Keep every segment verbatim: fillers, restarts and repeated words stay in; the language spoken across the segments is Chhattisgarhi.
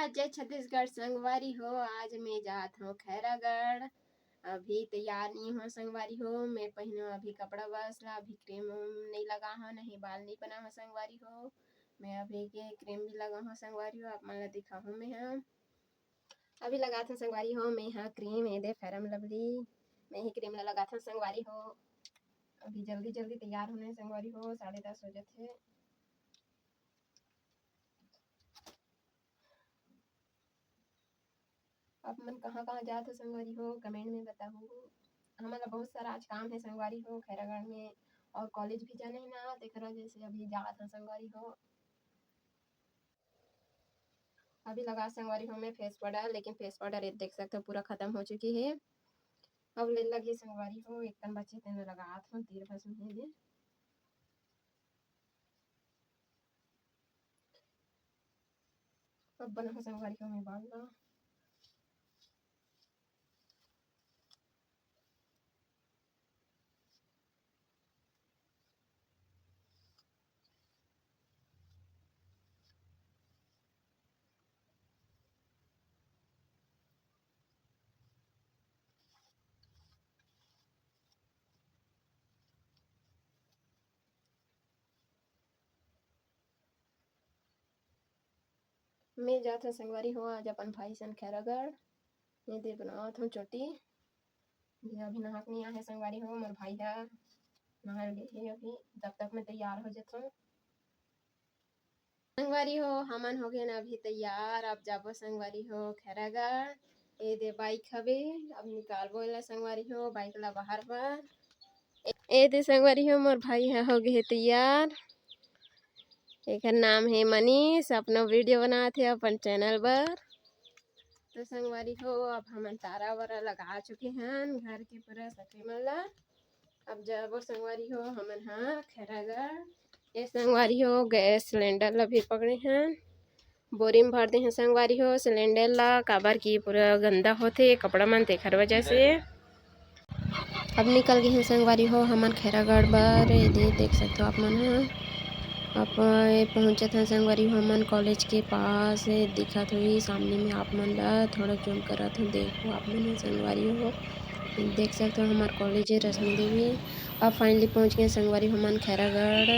जय छत्तीसगढ़ संगवारी हो, आज मैं जात हूँ खैरागढ़। अभी तैयार नहीं हो संगवारी हो, मैं पहनो अभी कपड़ा बस ला, अभी क्रीम नहीं लगा हो, नहीं बाल नहीं बना हो संगवारी हो। मैं अभी के क्रीम भी लगा हो संगवारी हो, आप मन ला दिखाहूँ मैं हा। अभी लगात हूँ संगवारी हो मैं हा क्रीम, ये दे Fair and Lovely, मैं ही क्रीम ला लगात हूँ संगवारी हो। अभी जल्दी जल्दी तैयार होना है संगवारी हो, साढ़े दस हो जाते हैं। आप मन कहाँ कहाँ जात हो संगवारी हो, कमेंट में बताहू। हमन ला बहुत सारा आज काम है संगवारी हो खैरागढ़ में, और कॉलेज भी जाना है ना, तेकर वजह से अभी जात हो संगवारी हो। अभी लगा संगवारी हो मैं फेस पाउडर, लेकिन फेस पाउडर ये देख सकते हो पूरा खत्म हो चुकी है। अब ले लगी संगवारी हो, एक कन बचे तेन लगात हो तीर बस में है। अब बना हो संगवारी हो मैं बाल ला। मैं जात हूँ संगवारी हो आज अपन भाई सन खैरागढ़। ये दे बनावत हूँ चोटी। ये अभी नहा के नहीं आए संगवारी हो, मोर भाई हा नहा गे हे अभी, तब तक मैं तैयार हो जात हूँ। संगवारी हो, हमन हो गए ना अभी तैयार, अब जाबो संगवारी हो खैरागढ़। ए दे बाइक हवे, अब निकालबो एला संगवारी हो, बाइक ला बाहर बर। ए दे संगवारी हो, मोर भाई हा हो गए हे तैयार। एकर नाम हे मनीष, अपना वीडियो बनात हे अपन चैनल बर। तो संगवारी हो, अब हमन तारा वारा लगा चुके हन घर के पूरा सखी मन ला। अब जाबो संगवारी हो हमन हा खैरागढ़। ये संगवारी हो गैस सिलेंडर ला भी पकड़े हन, बोरी में भर दे हन संगवारी हो सिलेंडर ला, काबर की पूरा गंदा होथे कपड़ा मन तेखर वजह से। अब निकल गए हैं संगवारी हो हमन खैरागढ़ बर। ये दे देख सकते हो आप मन ह। अब ये पहुँचत हैं संगवारी हो हमन कॉलेज के पास। ये दिखत होही सामने में आप मन ला, थोड़ा जूम करत हूँ, देखो आप मन ह संगवारी हो, देख सकते हो हमार कॉलेज है रश्मि देवी। अब फाइनली पहुँच गए संगवारी हो हमन खैरागढ़।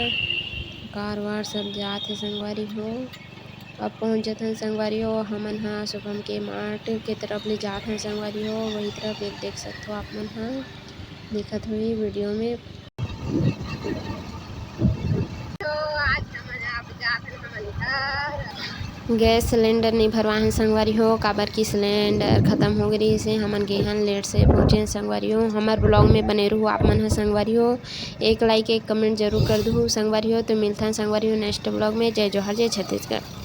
कार वार सब जात हे संगवारी हो। अब पहुँच जथन संगवारी हो, हमन ह शुभम के मार्ट के तरफ ले जात हन संगवारी हो। वही तरफ एक देख सकथो आप मन ह, दिखत होही वीडियो में। तो आज हमन अब जात हन हमन घर। गैस सिलेंडर नहीं भरवाए हन संगवारी हो, काबर की सिलेंडर खत्म हो गई से हमन गे हन लेट से पहुँचे हन संगवारी हो। हमर ब्लॉग में बने रहू आप मन ह संगवारी हो। एक लाइक एक कमेंट जरूर कर दू संगवारी हो। तो मिलथन संगवारी हो नेक्स्ट ब्लॉग में। जय जोहार, जय छत्तीसगढ़।